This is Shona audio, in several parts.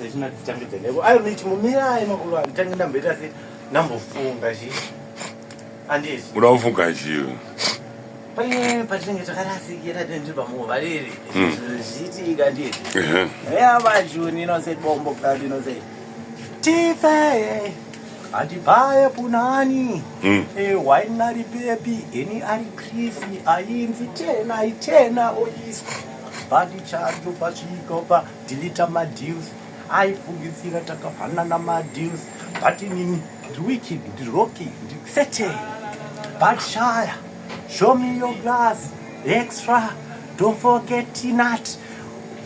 dzechina dzitange dzeneko ayo nichimumirai makuru angu tange ndamboita se ndambofunga chi anditi uda kufunga chii pane patinenge takarasikira tiri pamuva riri zvichiitika nditi Ehe. yavajuni inose bombo kandi inose tife handibhaye punani wainari pepi ini ari krisi ainzi tena itena oiswa badichajo pasvikopa dilita madeals aifungidzira takafanana madeals but inini ndiriwicked ndirocky ndicertain but shaya show me your glass extra don't forget nut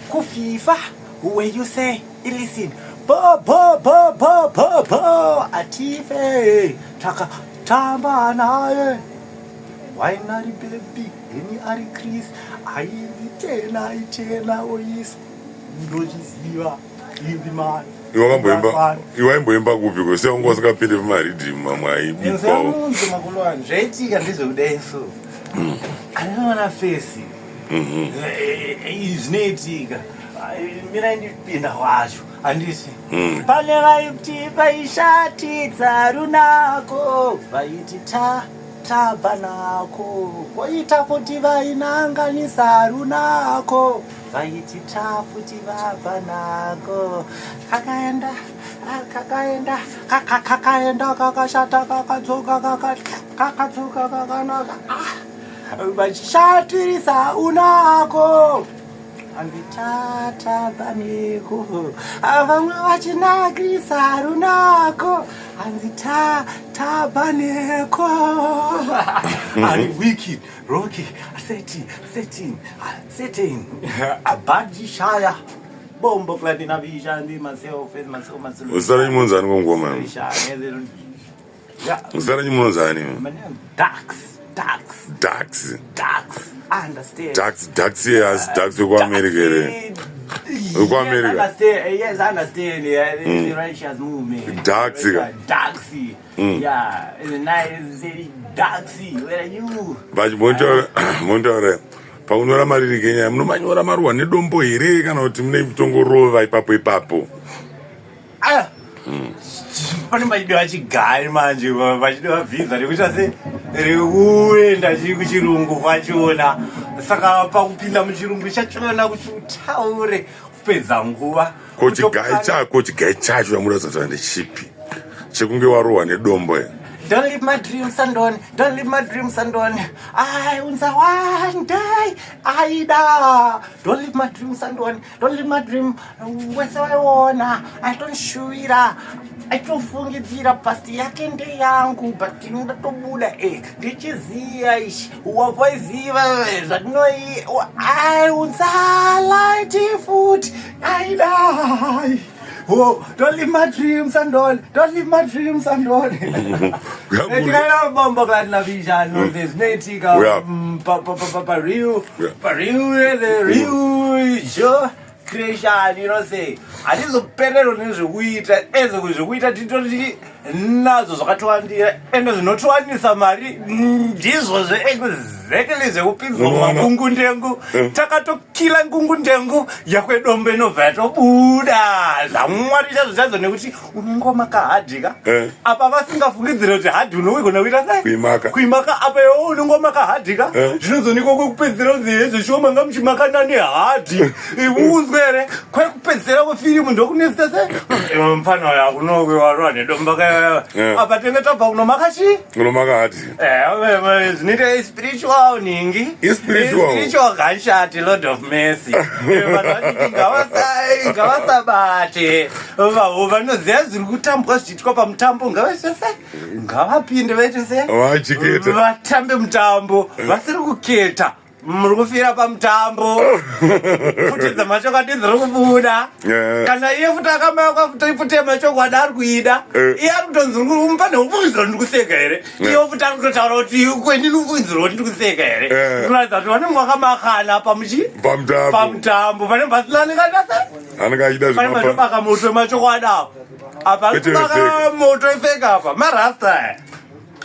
kufifa where you say illicit bo bo bo bo bo bo atife takatamba naye wainari baby ini ari chris ainzi tena itena oiswa ndozviziva imbi mani Iwe waimboimba kupi ko sei wanga usingapinde pamaridhimu mamwe aibikwawo munzi makulwani zvaitika ndezvekudai so andinoona fesi zvinoitika mirai ndipinda kwacho handisi pane vaiti vaishatidza runako vaiti ta tabva nako koita futi vainanganisa runako vaiti ta futi vabva nako kakaenda kakaenda kakaenda kakashata kakadzoka kakadzoka kakanaka Ah, vachishatirisa unako hanzi tatabva neko vamwe vachinakisa runako hanzi ta tabva neko ari wicked rocky seti setin setin abadishaya bombo klatina vishandi myself myself myself Zita renyu munonzani kongoma? Yeah. Zita renyu munonzani? My name Dax. Dax. Dax. Dax. I understand. Dax, Dax yes, Dax wekuAmerica here. WekuAmerica. Yes, I understand. Yes, I understand. Yeah, it's the righteous movement. Dax. Daxi. Yeah, it's a nice city. Daxi. Where are you? But montaura pakunyora maririki enyaya munomanyora maruwa nedombo here kana kuti mune mutongorova ipapo ipapo? Ah. Pane pachidiwa chigai manje, pachidiwa vhiza rekuita se rekuenda kuchirungu kwachona. Saka pakupinda muchirungu chachona kuti utaure kupedza nguva. Ko chigai chako, chigai chacho chamuda kuzataura ndechipi chekunge warohwa nedombo here? Don't leave my dreams undone. Don't leave my dreams undone. I unza one day. Aida. Don't leave my dreams undone. Don't leave my dream. Wese waiona. I don't shuwira. Aitofungidzira past yake ndeyangu but ndatobuda ndichiziva ichi wavoiziva zvatinoi I unza light futi aida. Oh, don't leave my dreams undone. Don't leave my dreams undone. Tikaenda bombo kana vision zvinoitika pa real pa real the real joe creation you know say hatizopererwa nezvekuita eze zvekuita titori nazvo zvakatiwandira ende zvinotiwanisa mari ndizvozvo exactly zvekupinzwa mumakungundengu. Takatokila ngungundengu yakwedombo inobva yatobuda zvamwari chazvo chazo nekuti unenge wamakahadhika apa vasingafungidzire kuti hadhi unowigona kuita sei. Kuimaka. Kuimaka apa iwe unenge wamakahadhika. Zvinozonikwa kwekupedzisira kunzi hezvo shuwa manga muchimakana nehadhi unzwe here kwekupedzisira kwefirimu ndokunesita sei mufana uyo akunokwe warwa nedomba ka apa tenge tabva kunomaka chii? Kunomaka hadhi. Zvinoita spiritual ningi. I-spiritual. Spiritual gunshot, Lord of mercy. Vanhu vanoti ngavasabate vavo vanoziva zviri kutambwa zvichiitwa pamutambo ngavaite sei, ngavapinde vaite sei. Vachiketa. Vatambe mutambo vasiri kuketa muri kufira pamutambo pfuti dzamachokwadi dziri kubuda. Kana iye futi akamakwa futi pfuti yemachokwadi ari kuida. Iye ari kutonzi mufane kufungidzira kuti ndikuseka here. Iye futi ari kutotaura kuti kwenini ufungidzira kuti ndikuseka here. Kuratidza kuti vanenge vakamakana pamuchi pamutambo. Pamutambo pane pasina anenge aita sei. Anenge achida pane zvimafa vanobaka moto wemachokwadi apa apa Kwete kubaka wefake. moto wefake apa marasta aya.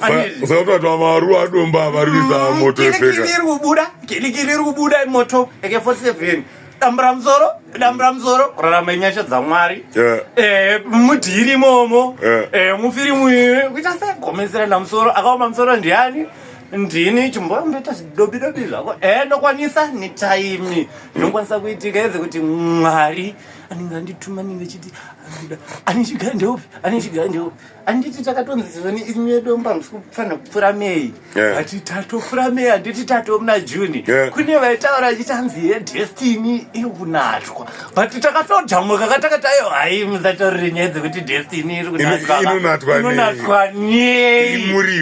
Handiti? Saka kuti maruwa adomba vari kuisa moto Kilikili efeka. iri kubuda, kilikili iri kubuda moto AK47. Dambura musoro, dambura musoro, kurarama inyasha dzaMwari. Yeah. Eh, mudhiri imomo. Yeah. Eh, mufirimu iwe kuita se gomesera musoro, akaoma musoro ndiani? Ndini chimbomboita zvidobi dobi zvako. Eh, ndokwanisa netaimi. Ndinokwanisa kuitika eze kuti Mwari anenge andituma anenge achiti anoda ane chigaya ndeupi ane chigaya ndeupi handiti takatonzi zvoni imwe domba musi kufanira kupfuura May but tatopfuura May handiti tato muna June kune vaitaura achiti hanzi yedestiny iri kunatwa but takatojamuka katakati ayo hai musataurire nyaya dzekuti destiny iri kunatwainonatwa nei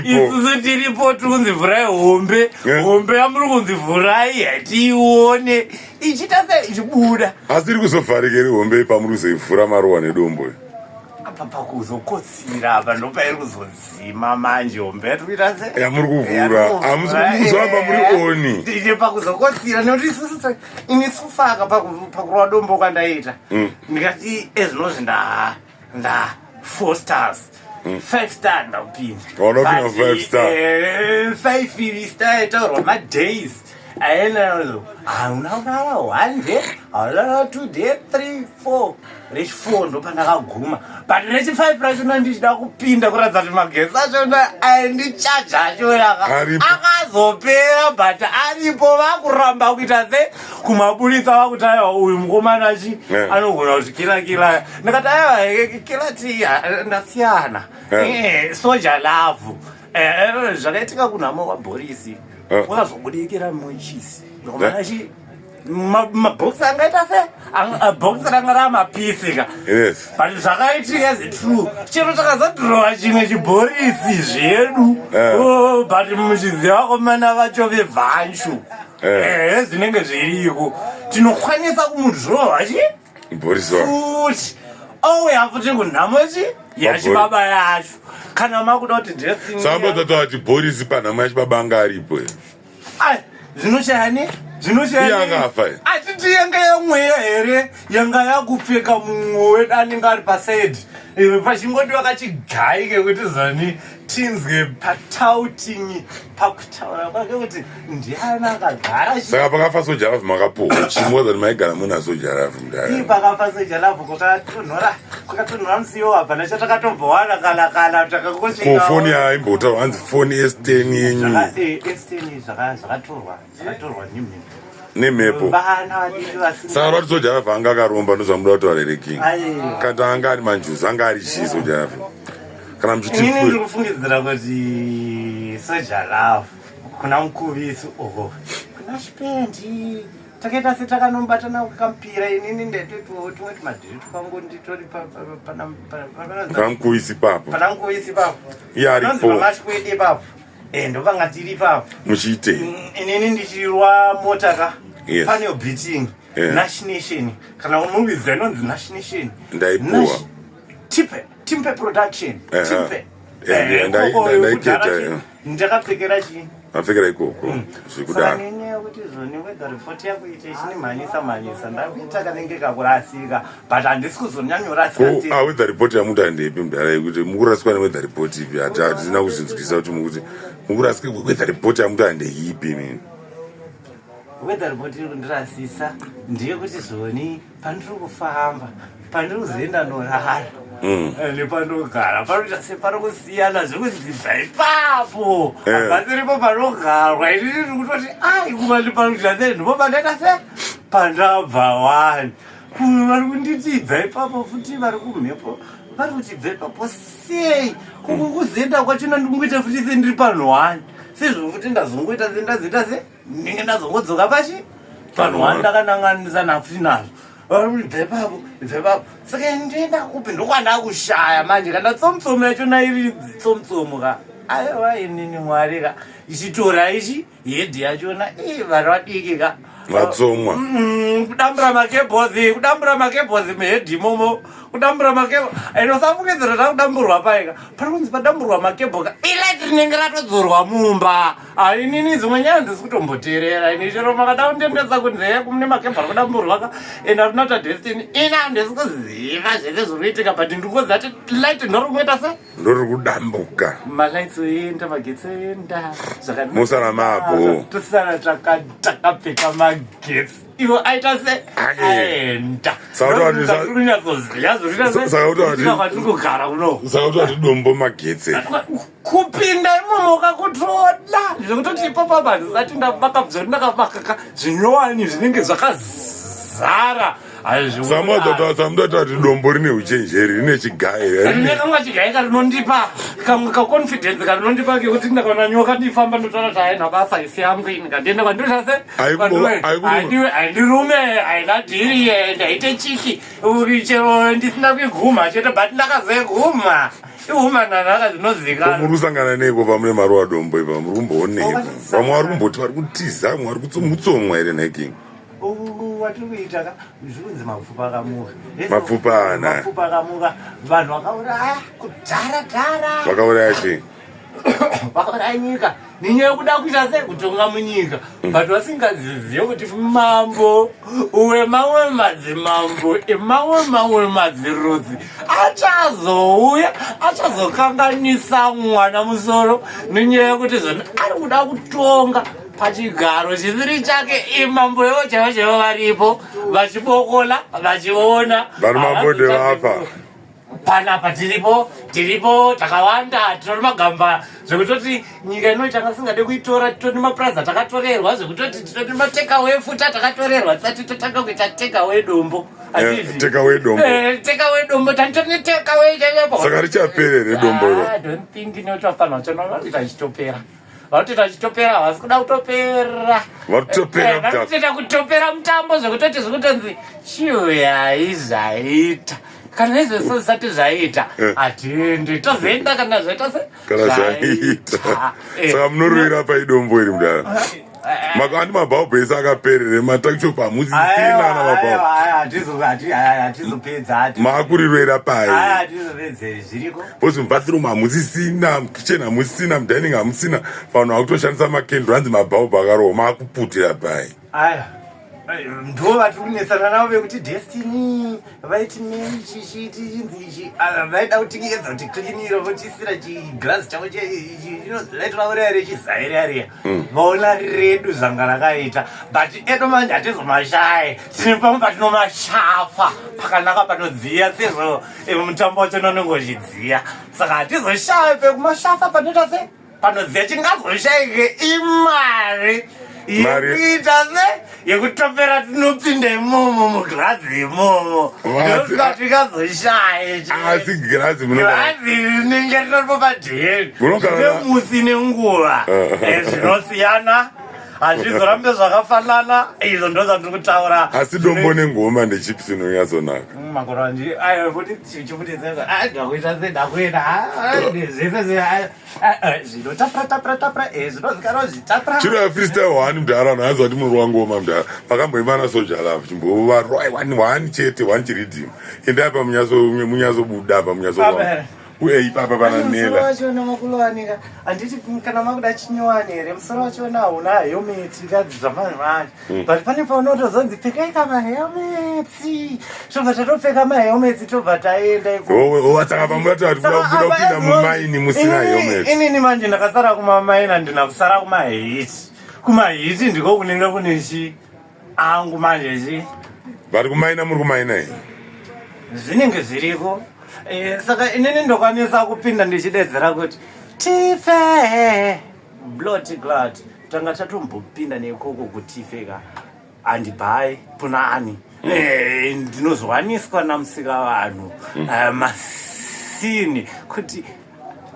isusu tiripo tiri kunzi vhurai hombe hombe yamuri kunzi vhurai hatiione ichiita se ichibuda asi iri kuzovharika iri hombe pamuri kuzoivhura maruwa nedombo apa pakuzokotsira apa ndopairi kuzodzima manje hombe yatikuita se yamuri kuvhura hamuzoramba muri oni ndiri pakuzokotsira nekuti isusu ini sufaka pakurova dombo kwandaita ndikati ezvinozvi nda nda four stars five star ndakupinda Wanopinda But, five star. Five star itaurwa madays aena hauna kurara one day, hauna kurara two day, three, four, rechi four ndopandakaguma, but rechi five rachona ndichida kupinda kuratidza kuti magetsi achona aindichaja achona Aripo. Akazopera, but aripo vakuramba kuita se kumaburitsa vakuti aiwa uyu mukomana chi anogona kuti kila kila. Ndakati aiwa kila ti ndasiyana. Soja Love. Zvakaitika kunhamo kwaBhorisi kwakazobudikira muchisi mukomana chi mabhokisi angaita se bhokisi ranga ramapisi ka but zvakaitika is true chero takazodhirowa chimwe chibhorisi zvedu. Oh, but muchiziva vakomana vacho vebvanshu zvinenge zviriko tinokwanisa kumudhirowa chi Boris wa futi ouya futi kunhamo chi yachibaba yacho kana makuda kuti destiny Samba tatati Boris panhamo yachibaba anga aripo here? Ai, zvinoshaya ne zvinoshaya Iye akafa here? Atiti yanga yamweya here yanga yakupfeka mumwe wedu anenge ari pasaidi pachingodiwa kachigai kekuti zani tinzwe patauting pakutaura kwake kuti ndiani akagara Saka pakafa Soja Love makapuhwa chimwe than maigara muna Soja Love Ii mudhara. Pakafa Soja Love kwakatonhora kwakatonhora musiwo hapana chatakatombovana kana Ko takangosvika foni yaimbotaurwa hanzi foni S10 yenyu S10 zvakatorwa nemhepo. Nemhepo. Vana vadiki vasina Saka rati Soja Love anga akaromba ndozvamuda kutaura here King? Aiwa. Kana anga ari manjuzu anga ari chii Soja Love kana Inini ndiri muchiti kufungidzira kuti Soja Love kuna mukuvisi uko kuna Chipendi takaita setakanobatana kampira inini ndetotiwo tumwe tumadhiri twangu nditori pamukuvisi papo pana mukuvisi papo. Iye aripo. Panonzi paMashkwede ipapo. Ndopanga tiri ipapo. Muchiitei? Inini ndichirwa mota ka pane beating Nash Nation kana unovidza inonzi Nash Nation. Ndaipuwa. Tipe Timpe Production. Timpe. Ikoko kudhara ndaiketa. Ndakapfekera chii? Mapfekera ikoko. Saka Zvikudaro. Nenyaya yekuti zvoni weather report yakuita ichinimhanyisa mhanyisa ndakuita kanenge kakurasika but handisi kuzonyanyorasika. Ko ah, weather report yamuti handeipi mudhara yekuti mukurasika neweather report ipi? Hatina kuzvinzwisa kuti mukuti mukurasika weather report yamuti handeipi mini. Weather report iri kundirasisa ndeyekuti zvoni pandiri kufamba pandiri kuzoenda norara nepandogara panoita separi kusiyana zvekudzibva ipapo hapasiripo panogarwa. Inini ndiri kutoti ai kumandi panoita sei ndipo pandaita se pandabva wani vari kunditi ibva ipapo futi vari kumhepo vari kuti ibva ipapo sei kuzoenda kwachona ndikungoita futi sendiri panhu wani sezvo futi ndazongoita sendazoita se ndinge ndazongodzoka pachi panhu wani ndakananganisa nafuti nazvo vari kuti bva ipapo bva ipapo saka ndienda kupi ndokwandakushaya manje kana tsomutsomo yachona iri tsomutsomo ka aiwa inini Mwari ka ichitora ichi hedhi yachona ii vari vadiki ka Vatsomwa. Kudambura makebhozi kudambura makebhozi muhedhi imomo kudambura makebho inosafungidzira takudamburwa paika pari kunzi padamburwa makebho ka ilight rinenge ratodzorwa mumba. Ainini dzimwe nyaya ndisi kutomboteerera ini chero makada kundendesa kunzeye kumune makebho ari kudamburwa ka ende arinota destiny ini handisi kuziva zvese zviri kuitika but ndiri kuziva kuti light ndori se Ndori kudambuka. Malights oenda, magetsi oenda. Mosara mapo. Tosara takapfeka magetsi. Ivo aita se aenda. Saka Saka kugara kuno. Saka kuti dombo magetsi. Kupinda imomo kakutoda zvekutoti ipapo apa handisati ndabaka bzori ndakabaka zvinyowani zvinenge zvakazara. Samuda tati dombo rine uchenjeri rine chigayi rine kamwe chigayi karinondipa kamwe kaconfidence karinondipa kekuti ndakaona nyoka ndifamba ndotaura kuti haina basa isi yangu ini ngandienda kwandinoita se haindirume haina dhiri ndaite chiki chero ndisina kuiguma chete but ndakazoiguma ihumananaka zvinozikanwa muri kusangana neiko pamune maruwa dombo ipa muri kumboonei vamwe vari kumboti vari kutiza vamwe vari kutsomwa here nhaking watiri kuita ka zvikunzi mapfupa akamuka mapfupa ana mapfupa akamuka vanhu vakauraya kudhara dhara vakauraya chii vakauraya nyika nenyaya yekuda kuita sei kutonga munyika but vasingazizive kuti mambo wemamwe madzimambo emamwe mamwe madzirudzi achazouya achazokanganisa mwana musoro nenyaya yekuti zvona ari kuda kutonga pachigaro chisiri chake imambo ivo chaivo chaivo varipo vachibokola vachiona vari mambo ndevapa panapa tiripo tiripo takawanda titori magamba zvekutoti nyika ino tanga singade kuitora titori mapurazi atakatorerwa zvekutoti titori matekawe futa takatorerwa tisati totanga kuita tekawe dombo eh, tekawe dombo eh, tekawe dombo tanitori netekawe chaipo saka richaperere dombo iro ah, don't think inotofanira chona chitopera vanotoita chitopera havasi kuda kutopera vanotoita eh, kutopera mutambo zvekutoti zvekutonzi chiuyai zvaita kana izvozvo zvisati zvaita eh. hatiendi tozoenda kana zvaita se kana zvaita eh. saka munorovera paidombo iri mudara Makandi mabhaubhu ese akaperere matakishopu hamusisina ana mabhaubhu. Maakurirwera pai. Because mubathroom hamusisina, mukitchen hamusisina, mudining hamusisina. Vanhu vakutoshandisa makenduru hanzi mabhaubhu akarohwa maakuputira pai. Aya. Ndo vatiri kunetsana navo vekuti destiny vaiti nei chichiti chinzi ichi ah, vaida kutiedza kuti cleanira votisira chiglass chavo light ravo riya rechizai riya riya mm. vaona redu zvanga rakaita but edu manje hatizomashaye tine pamwe patinomashafa pakanaka panodziya sezvo eh, mutambo wacho unonenge uchidziya saka hatizoshaye pekumashafa panoita se panoziva chingazoshaike imari yekuita se yekutopera tinopinda imomo mugirazi imomo tingazoshaye asi girazi girazi rinenge ritoripo padheni musi nenguva eh, zvinosiyana hazvizorambe zvakafanana izvo ndo zvandiri kutaura asi dombo nengoma ndechips inonyatsonaka mm, chiro ya freestyle one mudhara vanhu vaziva kuti muri wangoma mudhara vakamboimba na soja love chimbovarwai one one chete one chiridim endai apa munyatsobuda apa munyatso uye ipapa pana nela wachona makulowanika handiti kana makuda chinyowani here musoro wachona hauna helmet kadzi zvamanje manje hmm. but pane paunotozonzi pfekai kamahelmetsi tobva tatopfeka mahelmetsi tobva taenda ikosaka pamurati kuda kupinda mumaini musina helmet inini manje ndakasara kumamaini handina kusara kumahiti kumahiti ndiko kunenge kune chi angu manje chi vari kumaina muri kumaina here zvinenge zviriko eh, saka inini ndokwanisa kupinda ndichidedzera kuti tife blot glad tanga tatombopinda nekoko kutife ka handibhai punani mm. eh, ndinozwaniswa namusika vanhu mm. eh, masini kuti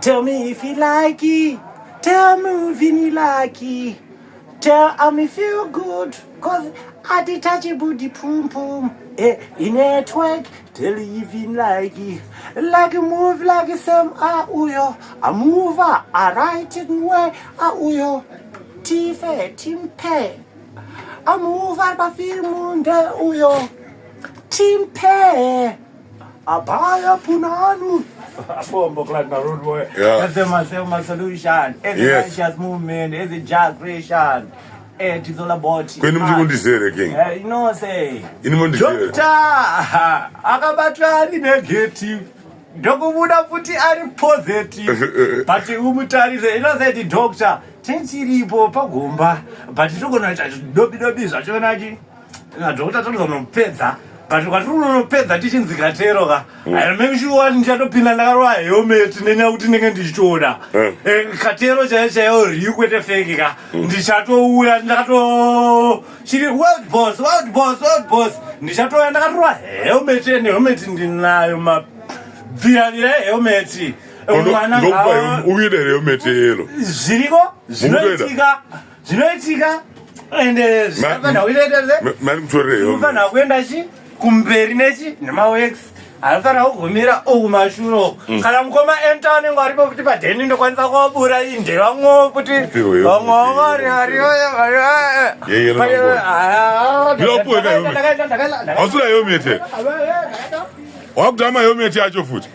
tell me if you like it tell me if you like it tell me feel good cause atitachi budi pum pum eh, inetwork tell if you like it like move like some auyo amuva a right way auyo tife timpe amuva pafimunde uyo timpe abaya punanu Bombo clad na road boy. Yeah. That's my, my solution. As a Yes. righteous movement, as a jah creation. Eh, it's all about Kwenu muri kundizere king. Eh, you know say. Ini mondizere. Doctor akabatwa ari negative. Ndokubuda futi ari positive. But umutarise, you know say the doctor tenchiripo pagomba but togona kuita dobi dobi zvachona chi. Nadhokota totozonopedza, but kwatiri unonopedza tichinzi katero ka, I make sure ndichatopinda ndakarova helmet nenyaya kuti ndinenge ndichitoda. Eh, katero chaiyo chaiyo ri kwete fake ka. Ndichatouya ndakato chiri world boss, world boss, world boss. Ndichatouya ndakatorova helmet, ende helmet ndinayo, mabviravira ehelmet. Mwana Ndokupa uide helmet yeyellow. Zviriko zvinoitika, zvinoitika, ende zvinofanira kuita se Mari mutorere helmet. Unofanira kuenda chi kumberi nechi nemaworks, anofanira kugumira uku mashure uku. Kana mukoma enta vanenge varipo kuti padheni, ndokwanisa kuwabura inde vamwewo kuti Piwe vamwe helmet Yeyellow Ndinopuwe ka helmet. Hausina helmet here? Wakutama helmet yacho futi.